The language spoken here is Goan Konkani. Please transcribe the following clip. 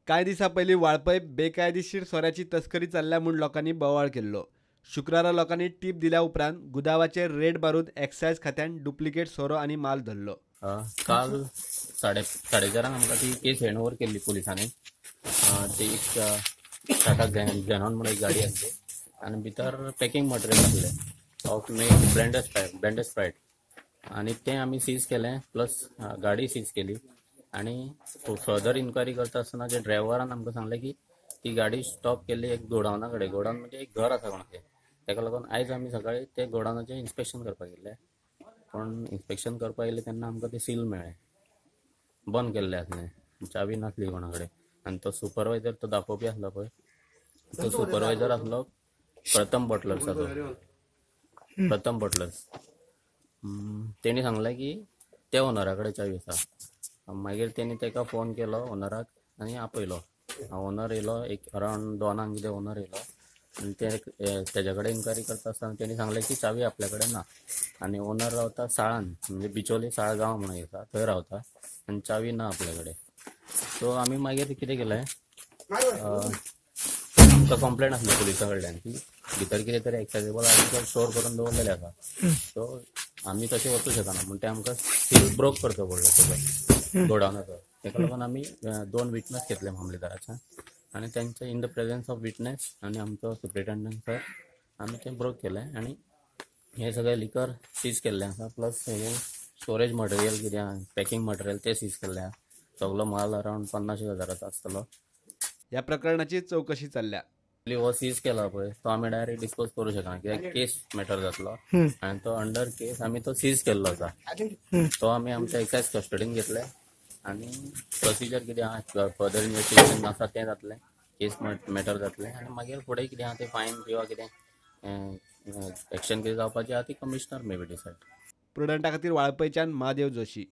कांय दिसां पयलीं वाळपय बेकायदेशीर सोऱ्याची तस्करी चल्ल्या म्हूण लोकांनी बोवाळ केल्लो. शुक्रारा लोकांनी टीप दिल्या उपरांत गुदावाचेर रेड मारून एक्सायज खात्यान डुप्लिकेट सोरो आनी माल धरलो. काल 4:30 आमकां ती केस हँड ओवर केल्ली पुलिसांनी. ती एक टाटा झेनॉन म्हणून एक गाडी आसली आनी भितर पॅकिंग मटेरियल आसलें of make branded Sprite आनी तें आमी सीज केलें, प्लस गाडी सीज केली. आनी फर्दर इन्क्वायरी करता आसतना जे ड्रायव्हरान आमकां सांगलें की ती गाडी स्टॉप केल्ली एक गोडावना कडेन. गोडावन म्हणजे एक घर आसा कोणाचें, ताका लागून आयज आमी सकाळी ते गोडावनाचें इन्स्पेक्शन करपाक गेल्ले. पूण इन्स्पेक्शन करपाक येयले तेन्ना आमकां ते सील मेळ्ळें, बंद केल्लें आसलें, चावी नासली कोणा कडेन. आनी तो सुपरवायजर तो दाखोवपी आसलो पळय, तो सुपरवायजर आसलो प्रथम बटलर्साचो, प्रथम बटलर्स. तेणी सांगलें की ते ओनरा कडेन चावी आसा. मागीर तेणी ताका फोन केलो ओनराक आनी आपयलो. ओनर येयलो एक अरावंड 2 कितें ओनर येयलो आनी ते तेज्या कडेन इन्क्वायरी करता आसतना तेणी सांगलें की चावी आपल्या कडेन ना आनी ओनर रावता साळान, म्हणजे बिचोली साळ गांव म्हणून आसा थंय रावता आनी चावी ना आपल्या कडेन. सो आमी मागीर कितें केलें, आमकां कंप्लेन आसली पुलिसा कडल्यान की भितर कितें तरी एक्सायजेबल आर्टिकल स्टोर करून दवरलेले आसा. सो आमी तशें वचूं शकना म्हूण तें आमकां सील ब्रोक करचो पडलो तेजो गोडावनाचो. ताका लागून आमी 2 विटनस घेतले मामलेदाराच्या आनी तांचे in the presence of witness आनी आमचो सुप्रिटेंडंट सर आमी तें ब्रोक केलें आनी हें सगळें लिकर सीज केल्लें आसा, प्लस हें स्टोरेज मटेरियल कितें आहा, पॅकिंग मटेरियल तें सीज केल्लें आहा. सगलो माल अरावंड 50,000 आसतलो. ह्या प्रकरणाची चवकशी चल्ल्या. हो सीज केला पळय तो आमी डायरेक्ट डिस्पोज करूं शकना कित्याक केस मॅटर जातलो आनी तो अंडर केस आमी तो सीज केल्लो आसा. तो आमी आमच्या एक्सायज कस्टडीन घेतले आनी प्रोसिजर कितें आहा फर्दर इन्वेस्टिगेशन आसा तें जातलें, केस मॅटर जातलें आनी मागीर फुडें कितें आहा तें फायन किंवा कितें एक्शन कितें जावपाचें आहा ती कमिशनर मे बी डिसायड. प्रुडंटा खातीर वाळपयच्यान महादेव जोशी.